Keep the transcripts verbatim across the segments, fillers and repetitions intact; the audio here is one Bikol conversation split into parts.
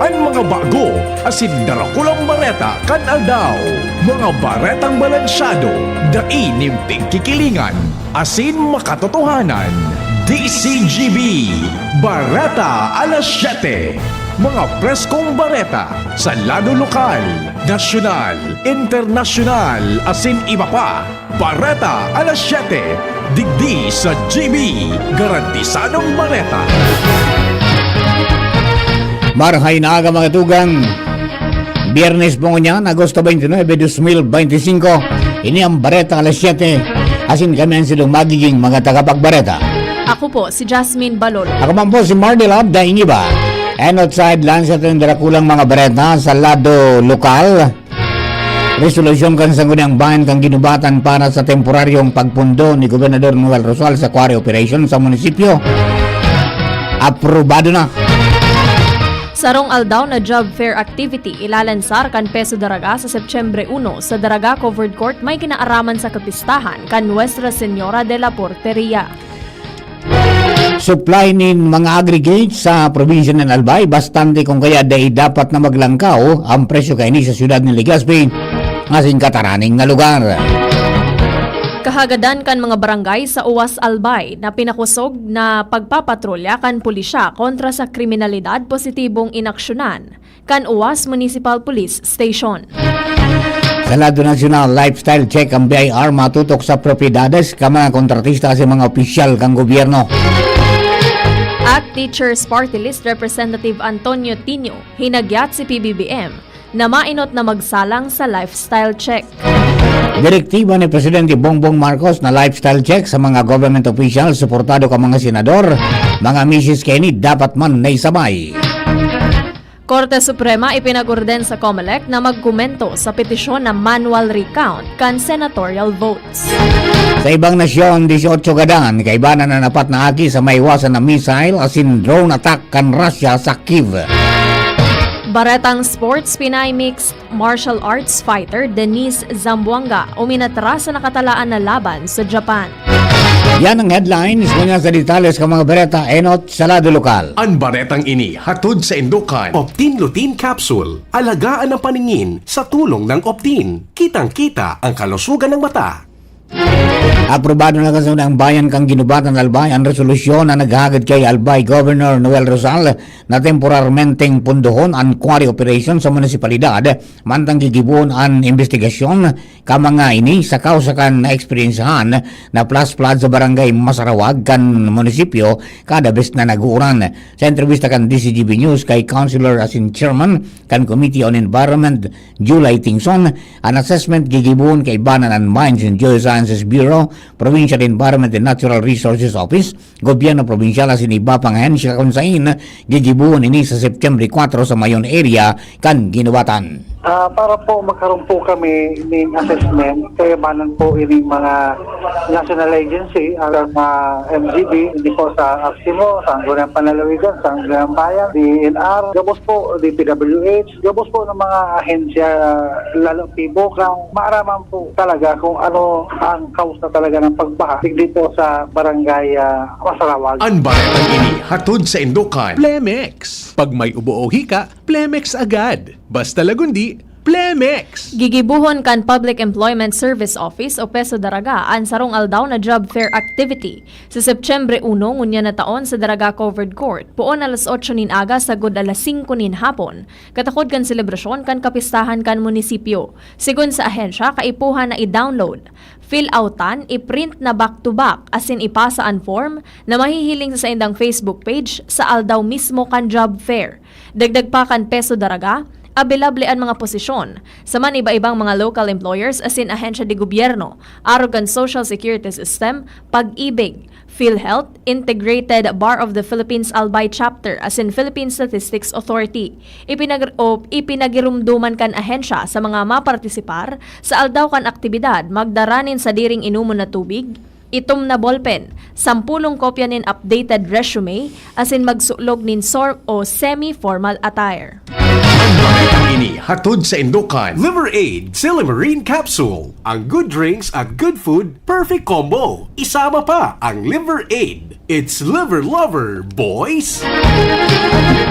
An mga bago asin darakulang bareta kan aldaw. Mga baretang balansyado, dai nin pigkikilingan, asin makatotohanan. D C G B, Bareta Alas Siyete. Mga preskong bareta sa lado lokal, nasyonal, internasyonal, asin iba pa. Bareta Alas Siyete, digdi sa G B, garantisadong bareta. Marhay na aga, mga tugang. Biyernes po ngunyan, Agosto twenty-nine, dos mil bente singko. Ini ang Bareta Alas Siyete. Asin kami ang sidong magiging mga tagapagbareta. Ako po si Jasmine Balolo. Ako man po si Marnel Abda Ingiba. And outside lang sa ating darakulang mga bareta sa lado lokal. Resolusyon kan Sangguniang Bayan kan Guinobatan para sa temporaryong pagpundo ni Gobernador Noel Rosal sa quarry operation sa munisipyo. Aprobado na. Sarong aldaw na job fair activity ilalansar kan Peso Daraga sa Setyembre uno sa Daraga Covered Court may kinaaraman sa kapistahan kan Nuestra Señora de la Porteria. Supply nin mga aggregates sa probinsya nin Albay, bastante kung kaya dai dapat na maglangkaw ang presyo kaini sa siyudad nin Legazpi asin kataraning na lugar. Kahagadan kan mga barangay sa Uwas Albay na pinakosog na pagpapatrolya kan pulisya kontra sa kriminalidad positibong inaksyonan kan Uwas Municipal Police Station. Sa lado nasyonal, lifestyle check ang B I R matutok sa propiedades kan mga kontratista sa mga opisyal kan gobyerno. At Teachers Party List Representative Antonio Tinio, hinagyat si P B B M na mainot na magsalang sa lifestyle check. Direktiba ni Presidente Bongbong Marcos na lifestyle check sa mga government officials suportado kan mga senador, mga misis kaini dapat man na isabay. Korte Suprema ipinag-orden sa Comelec na magkomento sa petisyon na manual recount kan senatorial votes. Sa ibang nasyon, dieciocho gadan kaibanan an apat na aki sa maiwasan na missile asin drone attack kan Russia sa Kyiv. Baretang sports, Pinay mixed martial arts fighter Denise Zamboanga uminatras sa nakatalaan na laban sa Japan. Yan ang headlines. Ngunyan sa detalles kan mga bareta, enot sa lado lokal. An baretang ini hatod sa Indokan. Optin Lutein Capsule. Alagaan ang paningin sa tulong ng Optin. Kitang-kita ang kalusugan ng mata. Aprobado na kan Sangguniang Bayan kan Guinobatan, Albay an resolusyon na naghahagad kay Albay Governor Noel Rosal na temporarmenteng pundohon an quarry operation sa munisipalidad, mantang gigibohon an imbestigasyon kan mga ini sa kausa kan naeksperyensyahan na flash flood sa barangay Masarawag kan munisipyo kada bes na nag-uuran. Sa entrevista kan D C G B News kay Councilor asin Chairman kan Committee on Environment, July Tingson, an assessment gigibohon kaibanan an Mines and Geosciences Bureau, Provincial Environment and Natural Resources Office, gobyerno probinsyal asin iba pang ahensya kun sain gigibohon ini sa September kwatro sa Mayon area kan Guinobatan. Ah, para po magkaroon po kami ning assessment, kaibanan po ining mga national agency, ang mga M G B, hindi po sa ARSIMO, sa Sangguniang Panlalawigan, sa Sangguniang Bayan, D E N R, gabos po, D P W H, gabos po ng mga ahensya, lalo P BOCA, maaraman po talaga kung ano ang kausa talaga ng pagbaha, digdi po sa barangay, ah, Masarawag. An baretang ini hatod sa Indokan. Plemex. Pag may ubo o hika, Plemex agad. Basta Lagundi, Plemex! Gigibohon kan Public Employment Service Office o PESO Daraga an sarong aldaw na job fair activity sa Septyembre uno ngunyan na taon sa Daraga Covered Court, poon alas otso nin aga sagod alas singko nin hapon, katakod kan selebrasyon kan kapistahan kan munisipyo. Segun sa ahensya, kaipuhan na i-download, fill-outan, i-print na back-to-back asin ipasa an form na mahihiling sa saindang Facebook page sa aldaw mismo kan job fair. Dagdag pa kan PESO Daraga, abilable an mga posisyon sa man iba-ibang mga local employers asin ahensya de gobyerno, arog kan Social Security System, Pag-ibig, PhilHealth, Integrated Bar of the Philippines Albay Chapter asin Philippine Statistics Authority. Ipinag-, o ipinagirumduman kan ahensya sa mga mapartisipar sa aldaw kan aktibidad magdara nin sadiring inomon na tubig, itom na ballpen, sampolong kopya nin updated resume, asin magsulog nin sor-, o semi-formal attire. Ini hatod sa Indokan. Liver Aid, Silymarin Capsule. Ang good drinks at good food, perfect combo. Isama pa ang Liver Aid. It's Liver Lover, boys!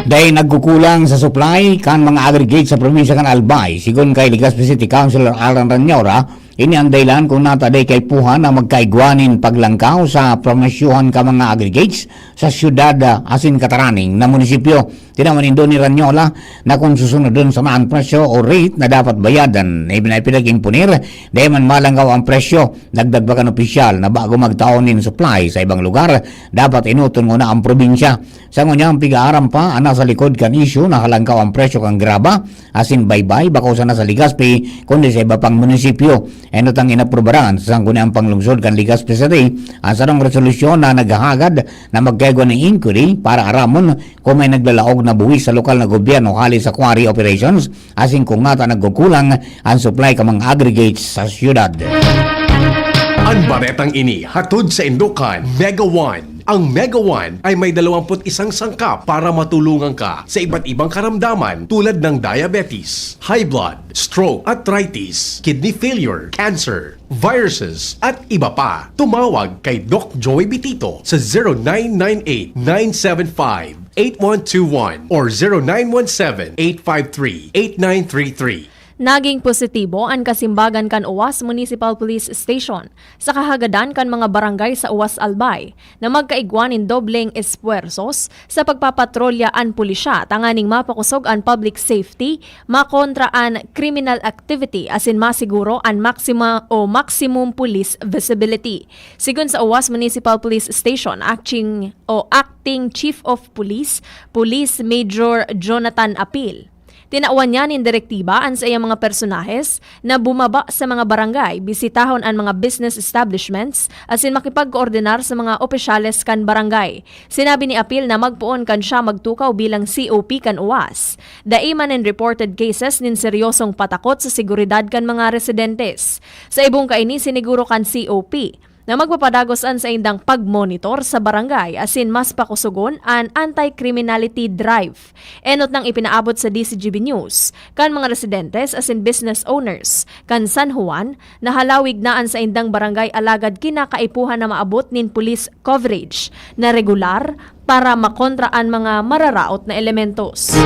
Dai nagkukulang sa supply kan mga aggregate sa probinsya kan Albay. Sigon kay Legazpi City Councilor Alan Raniora, ini ang dahilan kung nata dai kaipuhan na magkaigwa nin paglangkaw sa promesyuhan ka mga aggregates sa syudad, ah, asin kataraning na munisipyo. Tinawan nindo ni Ranyola na kung susunodon sana ang presyo o rate na dapat bayadan na ipinag-imponer, dai man malangkaw ang presyo. Dagdag pa kan opisyal na bago magtaon nin supply sa ibang lugar, dapat enoton nguna ang probinsya. Sa ngunyan, pig-aaram pa an nasa likod kan isyu na halangkaw ang presyo kan graba asin baybay, bako sana sa Legazpi, kundi sa iba pang munisipyo. Enot ang inaprubaran sa Sangguniang Panglungsod kan Legazpi City ang sarong resolusyon na naghahagad na magkaigwa nin inquiry para aramon kung may naglalaog na buwis sa lokal na gobyerno hali sa quarry operations, asin kung ngata nagkukulang ang supply ka mga aggregates sa syudad. An baretang ini hatod saindo kan Mega One. Ang Mega One ay may dalawampu't isang sangkap para matulungan ka sa iba't ibang karamdaman tulad ng diabetes, high blood, stroke, arthritis, kidney failure, cancer, viruses, at iba pa. Tumawag kay Doc Joy Bitito sa zero nine nine eight nine seven five eight one two one or zero nine one seven eight five three eight nine three three. Naging positibo an kasimbagan kan Oas Municipal Police Station sa kahagadan kan mga barangay sa Oas Albay na magkaigwa nin dobleng espuwersos sa pagpapatrolya an pulisya tanganing mapakosog an public safety, makontra an criminal activity asin masiguro an maxima o maximum police visibility. Sigon sa Oas Municipal Police Station, acting o acting Chief of Police, Police Major Jonathan Apil. Tinawan niya nin direktiba an saiyang mga personahes na bumaba sa mga barangay, bisitahon an mga business establishments, asin makipagkoordinar sa mga opisyales kan barangay. Sinabi ni Apil na magpoon kan siya magtukaw bilang C O P kan Oas. Dai man nin reported cases nin seryosong patakot sa seguridad kan mga residentes. Sa ibong kaini, siniguro kan C O P na magpapadagos an saindang pagmonitor sa barangay asin mas pakusugon an anti-criminality drive. Enot nang ipinaabot sa D C G B News kan mga residentes asin business owners kan San Juan na halawig na an saindang barangay alagad kinakaipuhan na maabot nin police coverage na regular para makontra an mga mararaot na elementos.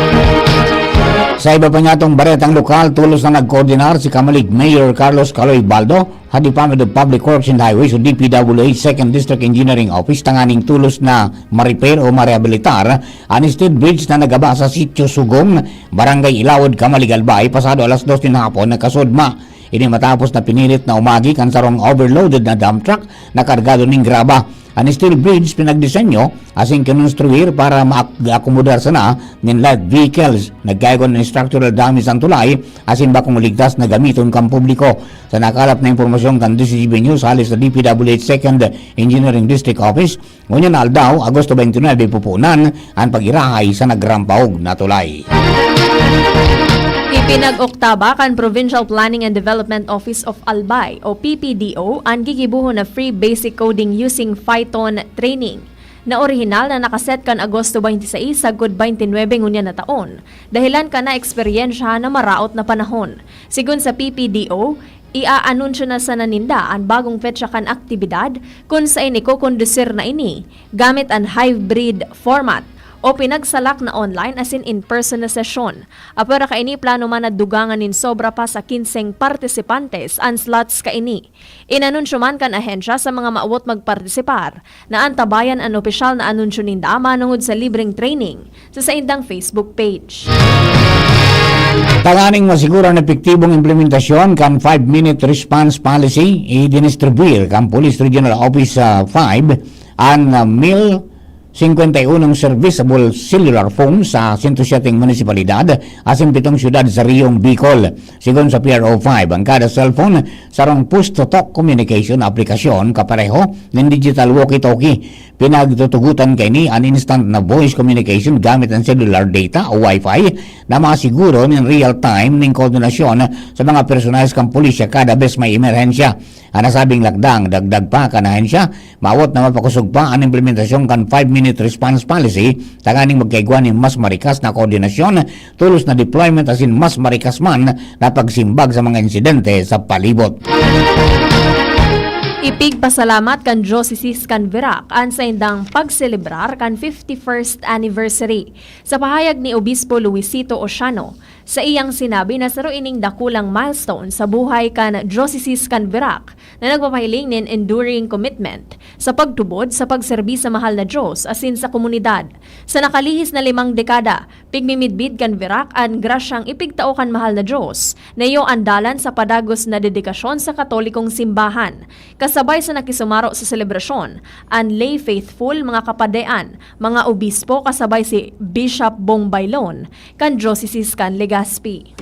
Sa iba pa niyatong baretang lokal, tulos na nagkoordinar si Camalig Mayor Carlos Caloy Baldo, ha Department of Public Works and Highways o D P W H Second District Engineering Office tanganing tulos na ma-repair o marehabilitar an steel bridge na nagaba sa Sitio Sugong, Barangay Ilawod, Camalig, Albay, pasado alas dos nin hapon nagkasudma. Ini matapos na pinilit na umagi kan sarong overloaded na dump truck na kargado ning graba. An steel bridge pinagdisenyo asin kinonstruir para maakomodar sana nin light vehicles. Nagkaigwa nin structural damage an tulay asin bakong ligtas na gamiton kan publiko. Sa nakalap na impormasyon kan D C G B News hali sa D P W H Second Engineering District Office, ngunyan na aldaw, Agosto twenty-nine, pupunan an pag-irahay sa nagrampaog na tulay. Ipinag-oktaba kan Provincial Planning and Development Office of Albay o P P D O an gigibohon na free basic coding using Python training na orihinal na nakaset kan Agosto twenty-six sagkod twenty-nine ngunyan na taon, dahelan kan naeksperyensyahan na maraot na panahon. Sigon sa P P D O, iaanunsyo na sana ninda an bagong petsa kan aktibidad kun saen ikokondusir na ini gamit an hybrid format o pinagsalak na online asin in-person na sesyon. Apwera kaini, plano man na dugangan nin sobra pa sa kinseng partisipantes an slots kaini. Inanunsyo man kan ahensya sa mga maawot magpartisipar na antabayan an opisyal na anunsyo ninda manungod sa libreng training sa saindang Facebook page. Tanganing masiguro an epektibong implementasyon kan five-minute response policy, idinistribuir kan Police Regional Office sa five an, ah, mil singkwenta y unong serviceable cellular phone sa sento siyete munisipalidad asin pitong syudad sa Riyong Bicol. Sigon sa P R O five, ang kada cellphone sarong push-to-talk communication aplikasyon kapareho nin digital walkie-talkie. Pinagtutugotan kaini an instant na voice communication gamit an cellular data o Wi-Fi na masiguro nin real-time nin koordinasyon sa mga personahes kan pulisya kada bes may emerhensya. An nasabing lakdang, dagdag pa kan ahensya, mawot na mapakosog pa an implementasyon kan five-minute response policy tanganing magkaigwa nin mas marikas na koordinasyon tolos na deployment asin mas marikas man na pagsimbag sa mga insidente sa palibot. Ipigpasalamat kan Diocese kan Virac an saindang pagselebrar kan fifty-first anniversary. Sa pahayag ni Obispo Luisito Ociano, sa iyang sinabi na saro ining dakulang milestone sa buhay kan Diocese kan Virac na nagpapahiling nin enduring commitment sa pagtubod sa pagserbi sa mahal na Diyos asin sa komunidad. Sa nakalihis na limang dekada, pigmimidbid kan Virac an grasyang ipigtao kan mahal na Diyos na iyo an dalan sa padagos na dedikasyon sa Katolikong simbahan, kasabay sa nakisumaro sa selebrasyon, an lay faithful, mga kapadean, mga obispo kasabay si Bishop Bong Bailon kan Diocese kan Legazpi.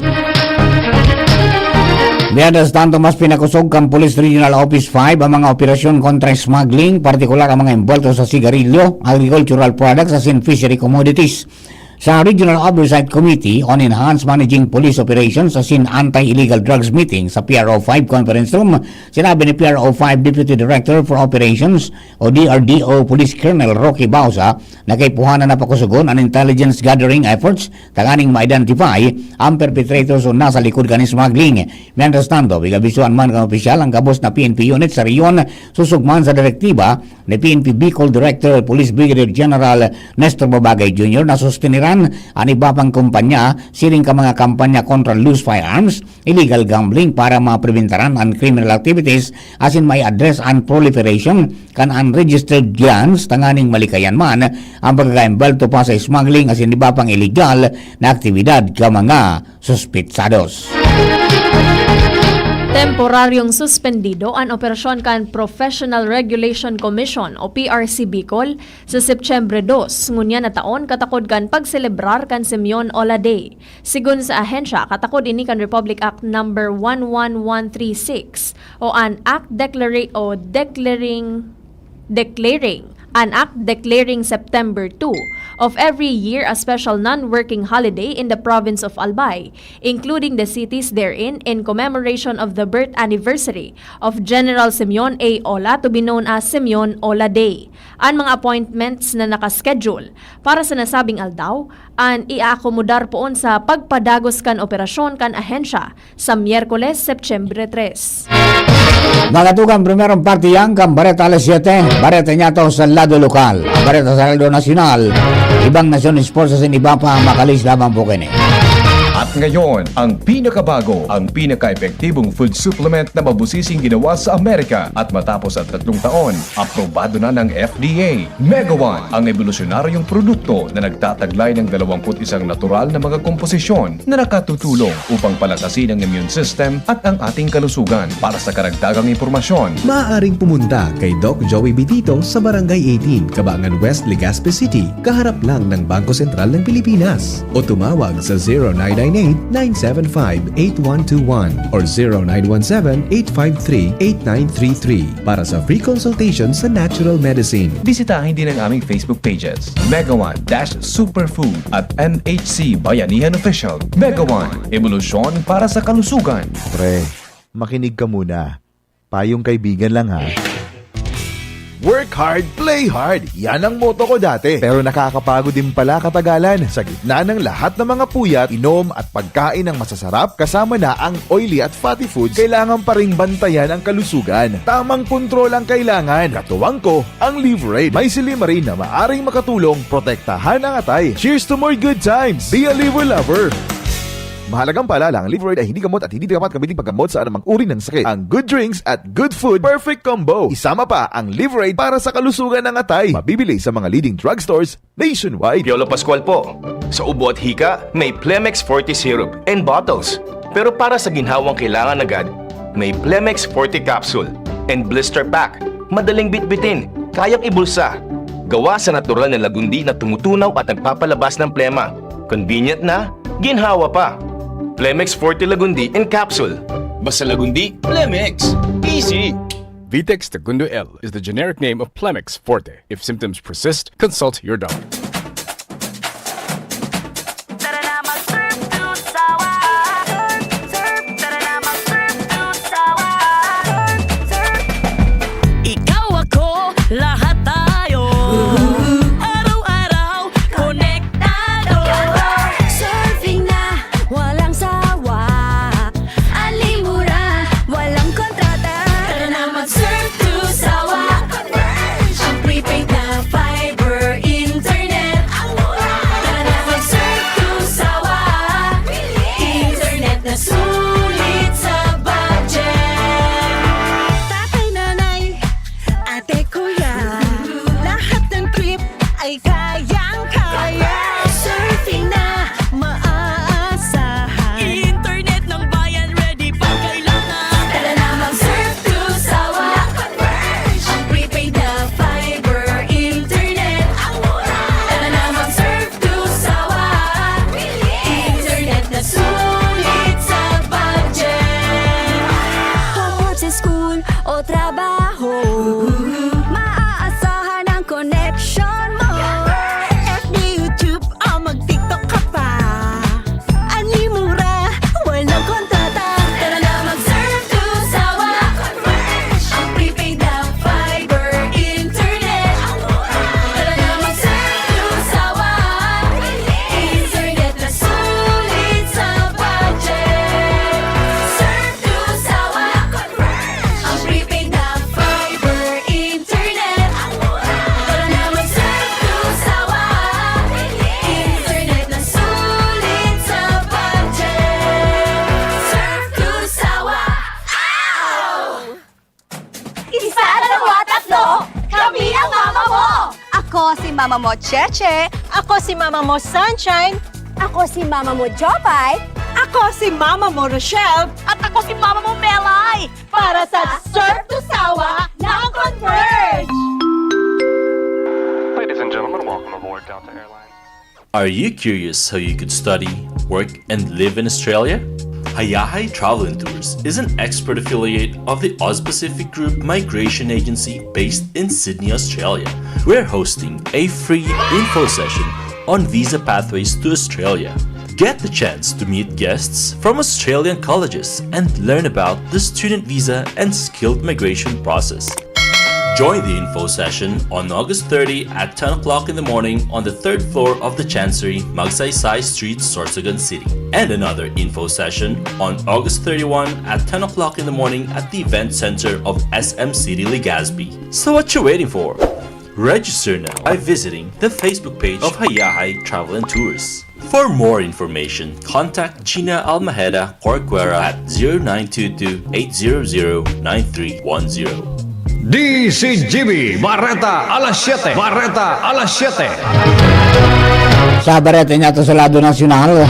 Mientras tanto, mas pinakosog kan Police Regional Office five ang mga operasyon kontra smuggling, partikular ang mga envuelto sa sigarilyo, agricultural products asin fishery commodities. Sa Regional Oversight Committee on Enhanced Managing Police Operations asin Anti-Illegal Drugs meeting sa P R O five Conference Room, sinabi ni P R O five Deputy Director for Operations o D R D O Police Colonel Rocky Bausa na kaipuhan na pakusugon an intelligence gathering efforts tanganing ma-identify ang perpetrators o nasa likod kan smuggling. Mientras tanto, pig-abisohan man kan opisyal ang gabos na P N P unit sa rehiyon, susog man sa direktiba ni P N P Bicol Director Police Brigadier General Nestor Babagay Junior na sustiniran an iba pang kumpanya siring kan mga kampanya kontra loose firearms, illegal gambling para mapribentaran an criminal activities asin mai-address an proliferation kan unregistered guns tanganing malikayan man ang pagkakaembwelto pa sa smuggling asin iba pang illegal na aktibidad kan mga suspitsados. Temporaryong suspendido an operasyon kan Professional Regulation Commission o P R C Bicol sa Setyembre dos, ngunyan na taon katakod kan pagselebrar kan Simeon Ola Day. Sigon sa ahensya, katakod ini kan Republic Act Number one one one three six o an Act Declara- o Declaring declaring an act declaring September two of every year a special non-working holiday in the province of Albay, including the cities therein, in commemoration of the birth anniversary of General Simeon A. Ola, to be known as Simeon Ola Day. An mga appointments na nakaschedule para sa nasabing aldaw an iaakomodar poon sa pagpadagos kan operasyon kan ahensya sa Miyerkules, Setyembre tres. Mga tugang, primerong parte yan kan Bareta Alas Siyete. Bareta niya to sa lado lokal. Bareta sa lado nasyonal. Ibang nasyon, sports asin iba pa, makalis lamang po kini. At ngayon, ang pinakabago, ang pinaka-epektibong food supplement na mabusising ginawa sa Amerika at matapos ang tatlong taon, aprobado na ng F D A. Megawan, ang ebolusyonaryong produkto na nagtataglay ng dalawampu't isang natural na mga komposisyon na nakatutulong upang palakasin ang immune system at ang ating kalusugan. Para sa karagdagang impormasyon, maaaring pumunta kay Doc Joey Bitito sa Barangay eighteen, Kabangan West, Legazpi City, kaharap lang ng Bangko Sentral ng Pilipinas. O tumawag sa zero nine nine eight, nine seven five, eight one two one or zero nine one seven, eight five three, eight nine three three para sa free consultation sa natural medicine. Bisitahin din ang aming Facebook pages, Megawan dash Superfood at M H C Bayanihan Official. Megawan, ebolusyon para sa kalusugan. Pre, makinig ka muna. Payong kaibigan lang ha. Work hard, play hard. Yan ang motto ko dati. Pero nakakapagod din pala katagalan. Sa gitna ng lahat ng mga puyat, inom at pagkain ng masasarap, kasama na ang oily at fatty foods, kailangan pa ring bantayan ang kalusugan. Tamang kontrol ang kailangan. Katuwang ko, ang Liverade. May silymarin na maaring makatulong, protektahan ang atay. Cheers to more good times! Be a Liver Lover! Mahalagang paalala, ang Liverade ay hindi gamot at hindi dapat gamitin paggamot sa anumang uri ng sakit. Ang good drinks at good food, perfect combo. Isama pa ang Liverade para sa kalusugan ng atay. Mabibili sa mga leading drugstores nationwide. Piolo Pascual po. Sa ubo at hika, may Plemex Forte Syrup and Bottles. Pero para sa ginhawang kailangan agad, may Plemex Forte Capsule and Blister Pack. Madaling bitbitin, kayang ibulsa. Gawa sa natural na lagundi na tumutunaw at nagpapalabas ng plema. Convenient na, ginhawa pa. Plemex Forte Lagundi in Capsule. Basta Lagundi, Plemex. Easy! Vitex Tagundo L is the generic name of Plemex Forte. If symptoms persist, consult your doctor. Ikaw, ako, lahat tayo. Araw-araw, konektado. Surfing na walang sawa. Alimura, walang kontrata. Tara na mag-surf to Mama mo, Cheche. Ako si mama mo, Sunshine. Ako si mama mo, Jopay. Ako si mama mo, Rochelle. At ako si mama mo, Melay. Para sa Surf to Sawa na Converge! Ladies and gentlemen, welcome aboard Delta Airlines. Are you curious how you could study, work, and live in Australia? Hayahay Travel and Tours is an expert affiliate of the Oz Pacific Group Migration Agency based in Sydney, Australia. We're hosting a free info session on visa pathways to Australia. Get the chance to meet guests from Australian colleges and learn about the student visa and skilled migration process. Join the info session on August thirty at ten o'clock in the morning on the third floor of the Chancery, Magsaysay Street, Sorsogon City, and another info session on August thirty-one at ten o'clock in the morning at the Event Center of S M City Legazpi. So what you waiting for? Register now by visiting the Facebook page of Hayahay Travel and Tours. For more information, contact Gina Almaheda Corcuera at zero nine two two, eight zero zero, nine three one zero. D C G B, Bareta alas siyete. Bareta alas siyete. Sa bareta niya to sa lado nasyonal,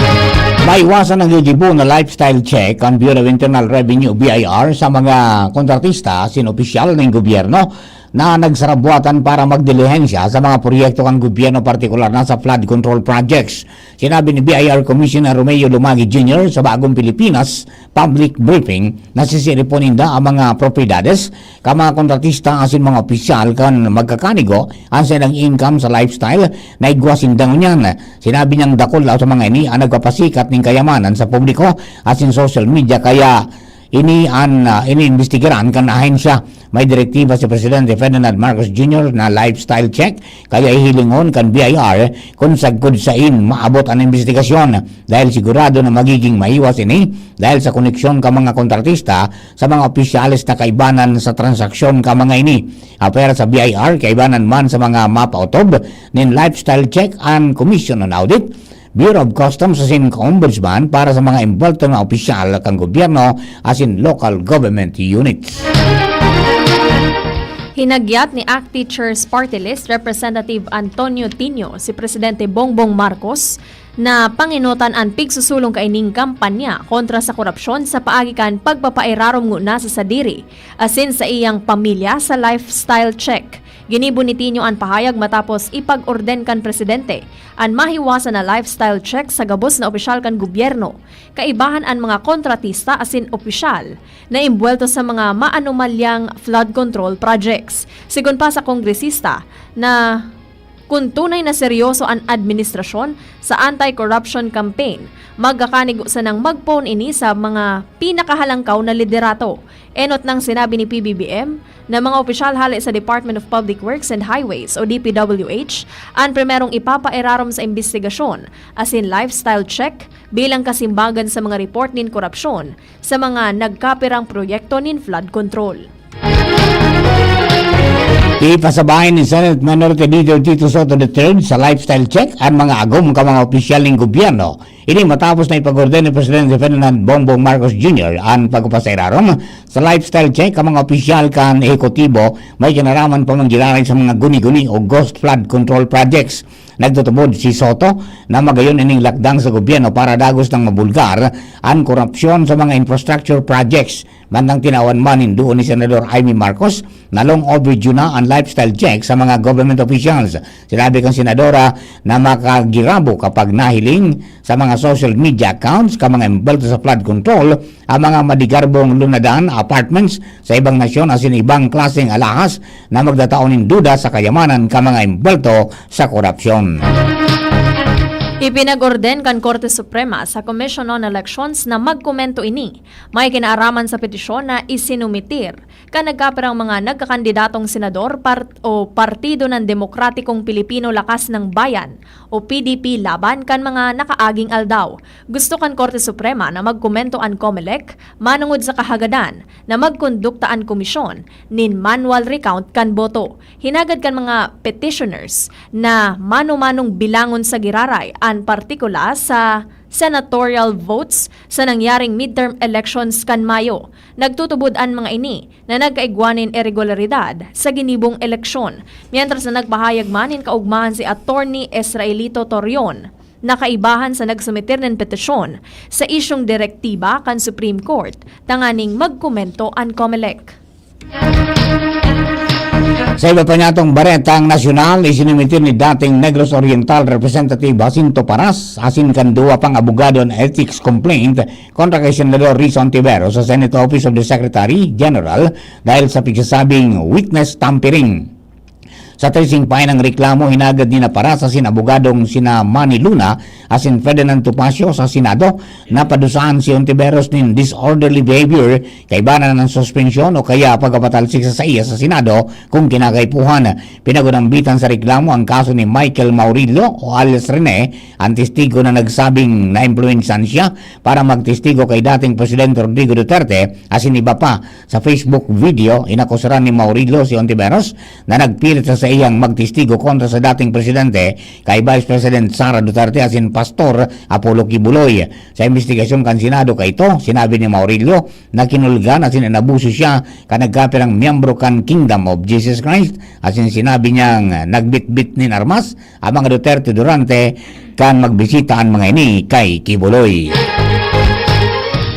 maiwasan ang gigibo na lifestyle check ang Bureau of Internal Revenue, B I R, sa mga kontratista asin opisyal ning gobyerno na nagsarabwatan para magdilihensya sa mga proyekto kan gobyerno, partikular na sa flood control projects. Sinabi ni B I R Commissioner Romeo Lumagi Junior sa Bagong Pilipinas Public Briefing na sisiripon ninda ang mga propiedades kan mga kontratista asin mga opisyal kan magkakanigo an saindang income sa lifestyle na igwa sinda ngunyan. Sinabi niyang dakul sa mga ini ang nagpapasikat ning kayamanan sa publiko asin social media, kaya ini an, ah, iniimbestigaran kan ahensya. May direktiba si Presidente Ferdinand Marcos Junior na lifestyle check, kaya hihilingon kan B I R kun sagkod sain maabot an imbestigasyon, dahil sigurado na magiging maiwas ini dahil sa koneksyon kan mga kontratista sa mga opisyales na kaibanan sa transaksyon kan mga ini. Apwera sa B I R, kaibanan man sa mga mapaotob nin lifestyle check an Commission on Audit, Bureau of Customs asin Ombudsman para sa mga embuwelto na opisyal kan gobyerno asin local government units. Hinagyat ni ACT Teachers Party List Representative Antonio Tinio si Presidente Bongbong Marcos na pangenotan an pigsusulong kaining kampanya kontra sa korupsyon sa paagi kan pagpapairarom ngona sa sadiri asin sa iyang pamilya sa lifestyle check. Ginibo ni Tinio an pahayag matapos ipag-orden kan presidente an mahiwasan na lifestyle check sa gabos na opisyal kan gobyerno, kaibahan an mga kontratista asin opisyal na imbuwelto sa mga maanomalyang flood control projects. Sigon pa sa kongresista na kun tunay na seryoso an administrasyon sa anti-corruption campaign, magkakanigo sanang magpoon ini sa mga pinakahalangkaw na liderato. Enot nang sinabi ni P B B M na mga opisyal hale sa Department of Public Works and Highways o D P W H an primerong ipapairarom sa imbestigasyon asin lifestyle check bilang kasimbagan sa mga report nin korupsyon sa mga nagkapirang proyekto nin flood control. Ipasabay ni Senate Minority Leader Tito Soto the third sa lifestyle check an mga agom kan mga opisyal nin gobyerno. Ini matapos na ipag-orden ni Presidente Ferdinand Bongbong Marcos Junior an pagpapairarom sa lifestyle check kan mga opisyal kan ehekutibo may kinaraman pa man giraray sa mga guni-guni o ghost flood control projects. Nagtutubod si Soto na magayon ining lakdang sa gobyerno para dagos nang mabulgar an korupsyon sa mga infrastructure projects. Mantang tinawan man nin duon ni Senador Imee Marcos na long overdue na an lifestyle check sa mga government officials. Sinabi kan senadora na makagirabo kapag nahiling sa mga social media accounts kan mga embuwelto sa flood control ang mga madigarbong lunadan, apartments, sa ibang nasyon asin ibang klaseng alahas na magtatao nin duda sa kayamanan kan mga embuwelto sa korupsyon. Ipinag-orden kan Korte Suprema sa Commission on Elections na magkomento ini. May kinaaraman sa petisyon na isinumitir kan nagkapirang mga nagkakandidatong senador part-, o Partido ng Demokratikong Pilipino Lakas ng Bayan o P D P laban kan mga nakaaging aldaw. Gusto kan Korte Suprema na magkomento an COMELEC manongod sa kahagadan na magkondukta an komisyon nin manual recount kan boto. Hinagad kan mga petitioners na mano-manong bilangon sa giraray an partikula sa senatorial votes sa nangyaring midterm elections kan Mayo. Nagtutubod an mga ini na nagkaigwa nin iregularidad sa ginibong eleksyon, mientras na nagpahayag man nin kaugmahan si Attorney Israelito Torion na kaibahan sa nagsumeter nin petisyon sa isyung direktiba kan Supreme Court tanganing magkomento an Comelec. Sa iba pa niyatong baretang nasyonal, isinumitir ni dating Negros Oriental Representative Jacinto Paras asin kan duwa pang abogado an ethics complaint kontra kay Senador Risa Ontiveros sa Senate Office of the Secretary General dahil sa pigsasabing witness tampering. Sa tracing file ang reklamo, hinagad ni na Paras asin abogadong sina Manny Luna asin Ferdinand Topacio sa Senado na padusahan si Ontiveros nin disorderly behavior, kaibanan ng suspensyon o kaya pagpapatalsik sa saiya sa Senado kung kinakaipuhan. Pinagunambitan sa reklamo ang kaso ni Michael Maurilio o alias Rene, ang testigo na nagsabing naimpluwensyahan siya para magtestigo kay dating Presidente Rodrigo Duterte asin iba pa. Sa Facebook video, inakusaran ni Maurilio si Ontiveros na nagpilit sa saiyang magtestigo kontra sa dating presidente kay Vice President Sara Duterte asin Pastor Apollo Quiboloy. Sa imbestigasyon kan Senado kaito, sinabi ni Maurilio na kinulgan asin inabuso siya kan nagkapirang miyembro kan Kingdom of Jesus Christ asin sinabi niyang nagbitbit nin armas ang mga Duterte durante kan magbisita an mga ini kay Quiboloy.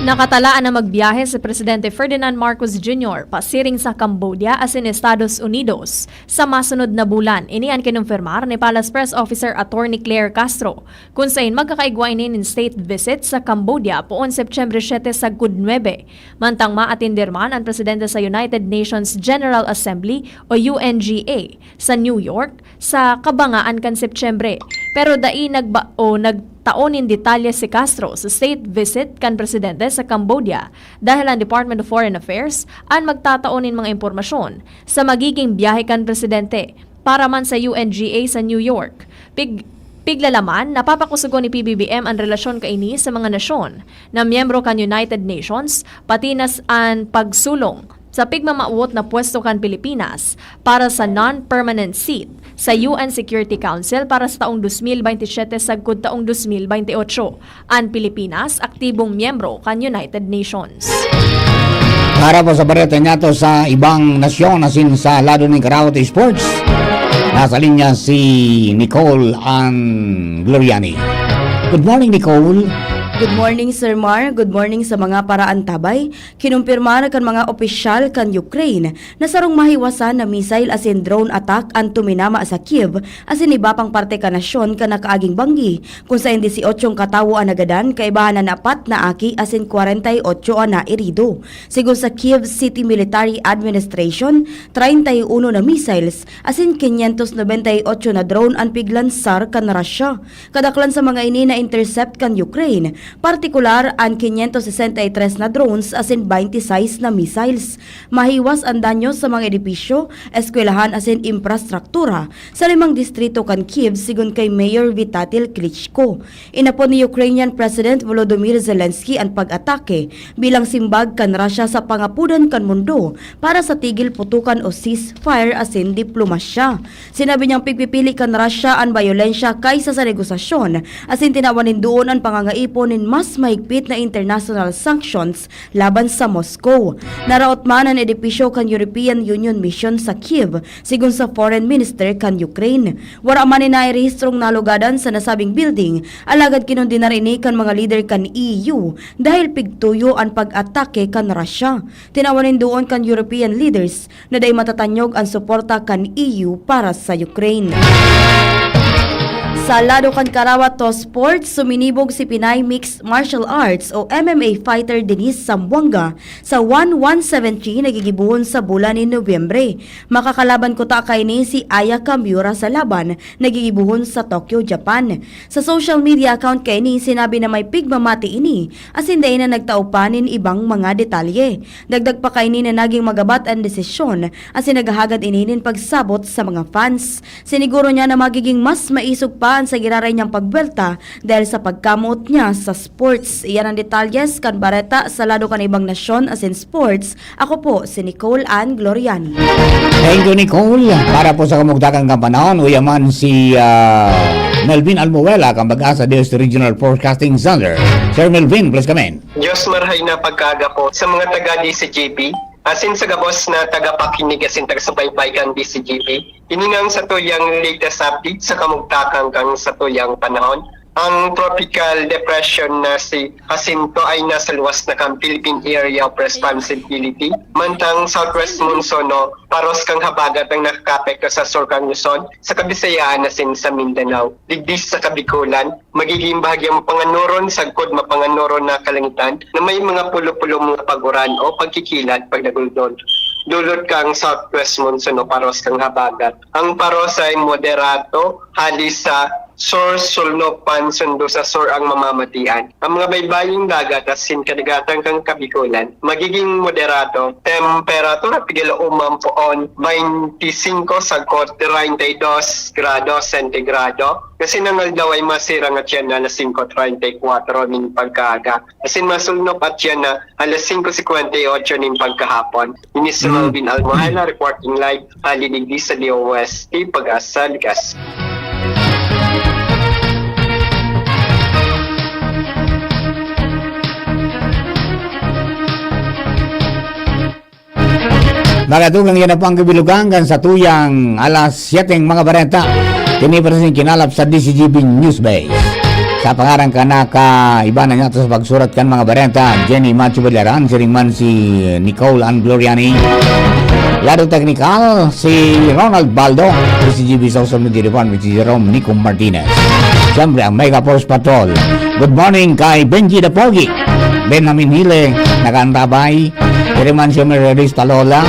Nakatalaan na magbiyahe si Presidente Ferdinand Marcos Junior pasiring sa Cambodia asin Estados Unidos sa masunod na bulan. Ini an kinumpirmar ni Palace Press Officer Attorney Claire Castro, kun sain magkakaigwa ini nin state visit sa Cambodia poon Setyembre siete sagkod nuebe. Mantang maatender man an presidente sa United Nations General Assembly o U N G A sa New York sa kabangaan kan Setyembre. Pero dai nagba o nagtao nin detalye si Castro sa state visit kan presidente sa Cambodia, dahil ang Department of Foreign Affairs an magtatao nin mga impormasyon sa magiging biyahe kan presidente. Para man sa U N G A sa New York, pig piglalaman, napapakusugon ni P B B M an relasyon kaini sa mga nasyon na miyembro kan United Nations, pati na s- an pagsulong sa pigmamawot na pwesto kan Pilipinas para sa non-permanent seat sa U N Security Council para sa taong dos mil baynte siyete sagkod taong dos mil baynte otso. An Pilipinas, aktibong miyembro kan United Nations. Para po sa bareta niyato sa ibang nasyon asin sa lado nin karawat sports, nasa linya si Nicole Ann Gloriani. Good morning, Nicole. Good morning, Sir Mar. Good morning sa mga paraantabay. Kinumpirmar kan mga opisyal kan Ukraine na sarong mahiwasan na missile asin drone attack an tuminama sa Kyiv asin iba pang parte kan nasyon kan nakaaging banggi, kun saen dieciocho katawo an nagadan, kaibahan an apat na aki asin kwarenta y otso an nairido. Sigon sa Kyiv City Military Administration, treinta y uno na missiles asin quinientos noventa y otso na drone an piglansar kan Russia. Kadaklan sa mga ini na-intercept kan Ukraine, partikular an quinientos sesenta y tres na drones asin baynte sais na missiles. Mahiwas an danyo sa mga edipisyo, eskwelahan asin imprastruktura sa limang distrito kan Kyiv, sigon kay Mayor Vitatil Klitschko. Inapod ni Ukrainian President Volodymyr Zelensky an pag-atake bilang simbag kan Russia sa pangapodan kan mundo para sa tigil putukan o ceasefire asin diplomasya. Sinabi niyang pigpipili kan Russia an bayolensya kaysa sa negosasyon, asin tinawan nin duon an pangangaipo nin mas mahigpit na international sanctions laban sa Moscow. Naraot man an edipisyo kan European Union Mission sa Kyiv, sigon sa Foreign Minister kan Ukraine. Wara man nin nairehistrong nalugadan sa nasabing building, alagad kinondenar ini kan mga lider kan E U dahil pigtuyo an pag-atake kan Russia. Tinawan nin duon kan European leaders na dai matatanyog an suporta kan E U para sa Ukraine. Sa lado kan karawat to sports, suminibog si Pinay Mixed Martial Arts o M M A fighter Denise Zamboanga sa one one seventeen na gigibohon sa bulan nin Nobyembre. Makakalaban kuta kaini si Aya Kamura sa laban na gigibohon sa Tokyo, Japan. Sa social media account kaini, sinabi na may pigmamati ini, asin dai na nagtao pa nin ibang mga detalye. Dagdag pa kaini na naging magabat an desisyon, asin naghahagad ini nin pagsabot sa mga fans. Siniguro niya na magiging mas maisog pa an sa giraray niyang pagbuwelta dahil sa pagkamoot niya sa sports. Iyan ang detalyes kan bareta sa lado kan ibang nasyon asin sports. Ako po si Nicole Ann Gloriani. Thank you, Nicole. Para po sa kamugtakan kan panahon, uya man si ah, Melvin Almuela kan Pag-asa DOST Regional Forecasting Center. Sir Melvin, please come in. Diyos marhay na pagkaaga po sa mga taga D C G B, asin sa gabos na tagapakinig asin tagasubaybay kan D C G B. Ini na ang satuyang latest update sa kamugtakan kan satuyang panahon. Ang tropical depression na si Jacinto ay nasa luwas na kan Philippine Area of Responsibility, mantang southwest monsoon o paros kan habagat ang nakakaapekto sa sur kan Luzon, sa Kabisayaan asin sa Mindanao. Digdi sa Kabikolan, magiging bahagyang mapanganoron sagkod mapanganoron na kalangitan na may mga pulo-pulong mga pag-uran o pagkikilat pagdaguldol. Dulot kang southwest monsoon o paros kang habagat. Ang paros ay moderato, hali sa sur, sulnop pan sundo sa sur ang mamamatian. Ang mga baybayong dagat asin kadagatan kan Kabikolan magiging moderato. Temperatura pigil uman poon twenty-five sagkod treinta y dos grado sentigrado. Kasi ang aldaw ay masirang at yan na alas singko treinta y kuwatro ning pagkaaga. Asin masulnop at yan na alas singko singkwenta y otso ning pagkahapon. Ini si Melvin Almohala reporting live, hali digdi sa DOST Pag-asa, Ligas. Mga tugang, yan na po ang kabilugan kan satuyang alas siyete mga bareta. Kini pa rin kinalap sa D C G B News Base. Sa pangaran ka nakaiba na niya sa pagsurat kan mga bareta, Jenny Macho Balaran, siring man si Nicole Ann Gloriani. Lado teknikal, si Ronald Baldo, D C G B Social Media Department, si Jerome Nico Martinez. Siyempre, ang Mega Force Patrol. Good morning kay Benji the Pogi, Benjamin Hile, nakaantabay. Siring man si Mercedes Palola,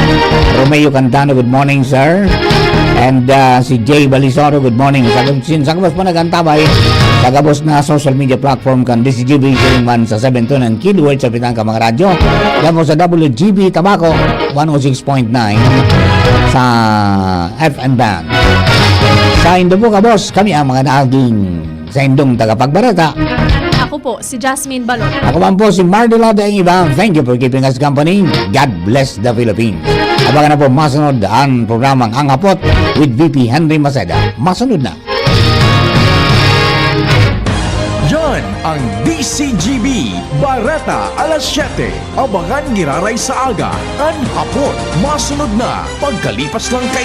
Romeo Cantano, good morning, sir. And, ah, si Jay Balisoro, good morning. Sa, sin, sa gabos po nag-antabay, sa gabos na social media platform kan D C G B, siring man sa seven two nine kilohertz sa pitang ka mga radyo. Yan po sa W G B Tabaco, one oh six point nine sa F M band. Sa Indo po, gabos, kami ang mga naging sa indong tagapagbareta. Ako po, si Jasmine Balot. Ako man po si Mardy Lode, ang iba. Thank you for keeping us company. God bless the Philippines. Abangan na po masunod ang programang Ang Hapot with V P Henry Maceda. Masunod na. Yan ang D C G B, Bareta alas siyete. Abangan giraray sa aga, Ang Hapot. Masunod na, pagkalipas lang kay